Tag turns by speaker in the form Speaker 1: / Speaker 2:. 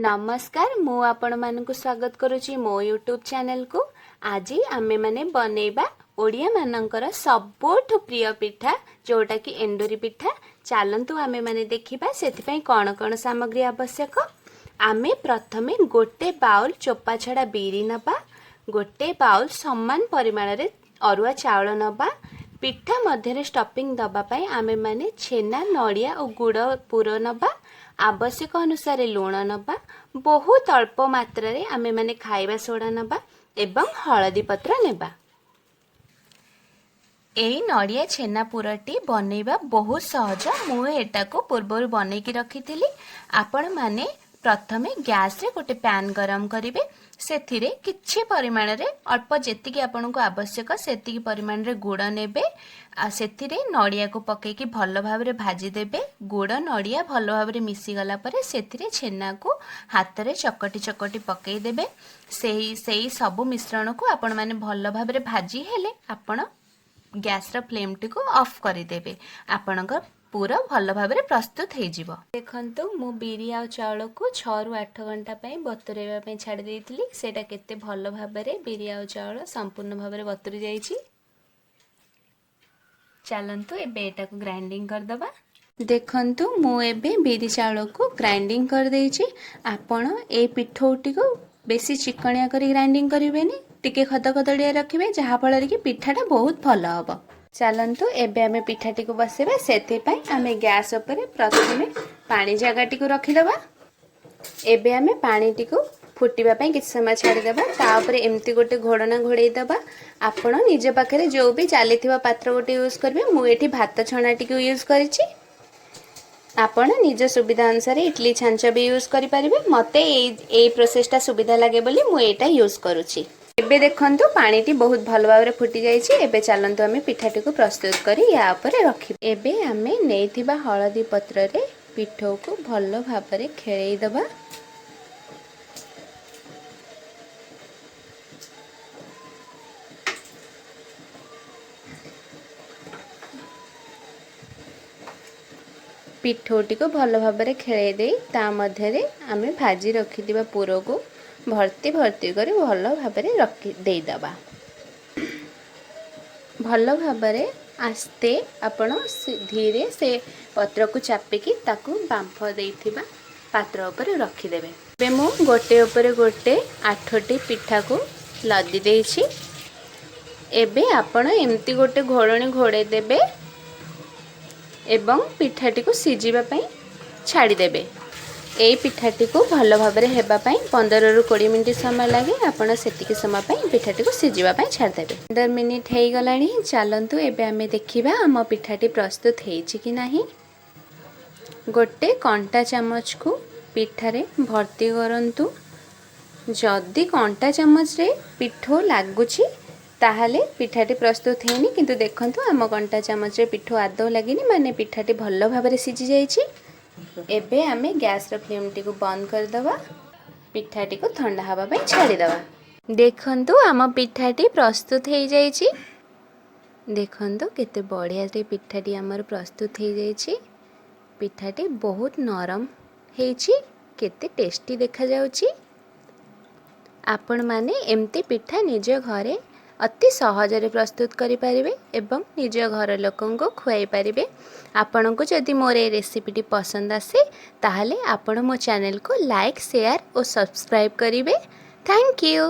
Speaker 1: ନମସ୍କାର, ମୁଁ ଆପଣମାନଙ୍କୁ ସ୍ୱାଗତ କରୁଛି ମୋ ୟୁଟ୍ୟୁବ୍ ଚ୍ୟାନେଲକୁ। ଆଜି ଆମେମାନେ ବନେଇବା ଓଡ଼ିଆମାନଙ୍କର ସବୁଠୁ ପ୍ରିୟ ପିଠା, ଯେଉଁଟାକି ଏଣ୍ଡୁରି ପିଠା। ଚାଲନ୍ତୁ ଆମେମାନେ ଦେଖିବା ସେଥିପାଇଁ କ'ଣ କ'ଣ ସାମଗ୍ରୀ ଆବଶ୍ୟକ। ଆମେ ପ୍ରଥମେ ଗୋଟେ ବାଉଲ୍ ଚୋପା ଛଡ଼ା ବିରି ନେବା, ଗୋଟେ ବାଉଲ୍ ସମାନ ପରିମାଣରେ ଅରୁଆ ଚାଉଳ ନେବା। ପିଠା ମଧ୍ୟରେ ଷ୍ଟଫିଂ ଦେବା ପାଇଁ ଆମେମାନେ ଛେନା, ନଡ଼ିଆ ଓ ଗୁଡ଼ ପୁର ନେବା। ଆବଶ୍ୟକ ଅନୁସାରେ ଲୁଣ ନେବା। ବହୁତ ଅଳ୍ପ ମାତ୍ରାରେ ଆମେମାନେ ଖାଇବା ସୋଡ଼ା ନେବା ଏବଂ ହଳଦୀ ପତ୍ର ନେବା। ଏଇ ନଡ଼ିଆ ଛେନା ପୁରଟି ବନେଇବା ବହୁତ ସହଜ। ମୁଁ ଏଟାକୁ ପୂର୍ବରୁ ବନେଇକି ରଖିଥିଲି। ଆପଣମାନେ ପ୍ରଥମେ ଗ୍ୟାସରେ ଗୋଟେ ପ୍ୟାନ୍ ଗରମ କରିବେ। ସେଥିରେ କିଛି ପରିମାଣରେ, ଅଳ୍ପ ଯେତିକି ଆପଣଙ୍କୁ ଆବଶ୍ୟକ ସେତିକି ପରିମାଣରେ ଗୁଡ଼ ନେବେ ଆଉ ସେଥିରେ ନଡ଼ିଆକୁ ପକେଇକି ଭଲ ଭାବରେ ଭାଜିଦେବେ। ଗୁଡ଼ ନଡ଼ିଆ ଭଲ ଭାବରେ ମିଶିଗଲା ପରେ ସେଥିରେ ଛେନାକୁ ହାତରେ ଚକଟି ଚକଟି ପକେଇଦେବେ। ସେଇ ସେଇ ସବୁ ମିଶ୍ରଣକୁ ଆପଣମାନେ ଭଲ ଭାବରେ ଭାଜି ହେଲେ ଆପଣ ଗ୍ୟାସର ଫ୍ଲେମ୍ଟିକୁ ଅଫ୍ କରିଦେବେ। ଆପଣଙ୍କ ପୁର ଭଲ ଭାବରେ ପ୍ରସ୍ତୁତ ହେଇଯିବ। ଦେଖନ୍ତୁ, ମୁଁ ବିରି ଆଉ ଚାଉଳକୁ 6ରୁ 8 ଘଣ୍ଟା ପାଇଁ ବତୁରାଇବା ପାଇଁ ଛାଡ଼ି ଦେଇଥିଲି। ସେଇଟା କେତେ ଭଲ ଭାବରେ ବିରି ଆଉ ଚାଉଳ ସମ୍ପୂର୍ଣ୍ଣ ଭାବରେ ବତୁରି ଯାଇଛି। ଚାଲନ୍ତୁ ଏବେ ଏଟାକୁ ଗ୍ରାଇଣ୍ଡିଙ୍ଗ କରିଦେବା। ଦେଖନ୍ତୁ, ମୁଁ ଏବେ ବିରି ଚାଉଳକୁ ଗ୍ରାଇଣ୍ଡିଙ୍ଗ କରିଦେଇଛି। ଆପଣ ଏଇ ପିଠଉଟିକୁ ବେଶୀ ଚିକଣିଆ କରି ଗ୍ରାଇଣ୍ଡିଙ୍ଗ କରିବେନି, ଟିକେ ଖଦଖଦଡ଼ିଆ ରଖିବେ, ଯାହାଫଳରେ କି ପିଠାଟା ବହୁତ ଭଲ ହେବ। ଚାଲନ୍ତୁ ଏବେ ଆମେ ପିଠାଟିକୁ ବସେଇବା। ସେଥିପାଇଁ ଆମେ ଗ୍ୟାସ୍ ଉପରେ ପ୍ରଥମେ ପାଣି ଜାଗାଟିକୁ ରଖିଦେବା। ଏବେ ଆମେ ପାଣିଟିକୁ ଫୁଟିବା ପାଇଁ କିଛି ସମୟ ଛାଡ଼ିଦେବା। ତାପରେ ଏମିତି ଗୋଟେ ଘୋଡ଼ଣା ଘୋଡ଼େଇ ଦେବା। ଆପଣ ନିଜ ପାଖରେ ଯେଉଁ ବି ଚାଲିଥିବା ପାତ୍ର ଗୋଟେ ୟୁଜ୍ କରିବେ। ମୁଁ ଏଠି ଭାତ ଛଣାଟିକୁ ୟୁଜ୍ କରିଛି। ଆପଣ ନିଜ ସୁବିଧା ଅନୁସାରେ ଇଟଲି ଛାଞ୍ଚ ବି ୟୁଜ୍ କରିପାରିବେ। ମୋତେ ଏଇ ଏଇ ପ୍ରୋସେସଟା ସୁବିଧା ଲାଗେ ବୋଲି ମୁଁ ଏଇଟା ୟୁଜ୍ କରୁଛି। ଏବେ ଦେଖନ୍ତୁ, ପାଣିଟି ବହୁତ ଭଲ ଭାବରେ ଫୁଟି ଯାଇଛି। ଏବେ ଚାଲନ୍ତୁ ଆମେ ପିଠାଟିକୁ ପ୍ରସ୍ତୁତ କରି ୟା ଉପରେ ରଖିବା। ଏବେ ଆମେ ନେଇଥିବା ହଳଦୀ ପତ୍ରରେ ପିଠଉକୁ ଭଲ ଭାବରେ ଖେଳେଇ ଦେବା। ପିଠଉଟିକୁ ଭଲ ଭାବରେ ଖେଳେଇ ଦେଇ ତା ମଧ୍ୟରେ ଆମେ ଭାଜି ରଖିଥିବା ପୁରକୁ ଭର୍ତ୍ତି ଭର୍ତ୍ତି କରି ଭଲ ଭାବରେ ରଖି ଦେଇଦେବା। ଭଲ ଭାବରେ ଆସ୍ତେ ଆପଣ ଧୀରେ ସେ ପତ୍ରକୁ ଚାପିକି ତାକୁ ବାମ୍ଫ ଦେଇଥିବା ପାତ୍ର ଉପରେ ରଖିଦେବେ। ଏବେ ମୁଁ ଗୋଟେ ଉପରେ ଗୋଟେ ଆଠଟି ପିଠାକୁ ଲଦି ଦେଇଛି। ଏବେ ଆପଣ ଏମିତି ଗୋଟେ ଘୋଡ଼ଣୀ ଘୋଡ଼େଇ ଦେବେ ଏବଂ ପିଠାଟିକୁ ସିଝିବା ପାଇଁ ଛାଡ଼ିଦେବେ। ଏଇ ପିଠାଟିକୁ ଭଲ ଭାବରେ ହେବା ପାଇଁ 15ରୁ 20 ମିନିଟ୍ ସମୟ ଲାଗେ। ଆପଣ ସେତିକି ସମୟ ପାଇଁ ପିଠାଟିକୁ ସିଝିବା ପାଇଁ ଛାଡ଼ିଦେବେ। 15 ମିନିଟ୍ ହେଇଗଲାଣି। ଚାଲନ୍ତୁ ଏବେ ଆମେ ଦେଖିବା ଆମ ପିଠାଟି ପ୍ରସ୍ତୁତ ହେଇଛି କି ନାହିଁ। ଗୋଟେ କଣ୍ଟା ଚାମଚକୁ ପିଠାରେ ଭର୍ତ୍ତି କରନ୍ତୁ। ଯଦି କଣ୍ଟା ଚାମଚରେ ପିଠଉ ଲାଗୁଛି, ତାହେଲେ ପିଠାଟି ପ୍ରସ୍ତୁତ ହେଇନି। କିନ୍ତୁ ଦେଖନ୍ତୁ, ଆମ କଣ୍ଟା ଚାମଚରେ ପିଠଉ ଆଦୌ ଲାଗିନି, ମାନେ ପିଠାଟି ଭଲ ଭାବରେ ସିଝି ଯାଇଛି। ଏବେ ଆମେ ଗ୍ୟାସର ଫ୍ଲେମ୍ଟିକୁ ବନ୍ଦ କରିଦେବା। ପିଠାଟିକୁ ଥଣ୍ଡା ହେବା ପାଇଁ ଛାଡ଼ିଦେବା। ଦେଖନ୍ତୁ, ଆମ ପିଠାଟି ପ୍ରସ୍ତୁତ ହେଇଯାଇଛି। ଦେଖନ୍ତୁ, କେତେ ବଢ଼ିଆରେ ପିଠାଟି ଆମର ପ୍ରସ୍ତୁତ ହେଇଯାଇଛି। ପିଠାଟି ବହୁତ ନରମ ହେଇଛି, କେତେ ଟେଷ୍ଟି ଦେଖାଯାଉଛି। ଆପଣମାନେ ଏମିତି ପିଠା ନିଜ ଘରେ ଅତି ସହଜରେ ପ୍ରସ୍ତୁତ କରିପାରିବେ ଏବଂ ନିଜ ଘର ଲୋକଙ୍କୁ ଖୁଆଇ ପାରିବେ। ଆପଣଙ୍କୁ ଯଦି ମୋର ଏ ରେସିପିଟି ପସନ୍ଦ ଆସେ, ତାହେଲେ ଆପଣ ମୋ ଚ୍ୟାନେଲକୁ ଲାଇକ୍, ସେୟାର ଓ ସବସ୍କ୍ରାଇବ୍ କରିବେ। Thank you.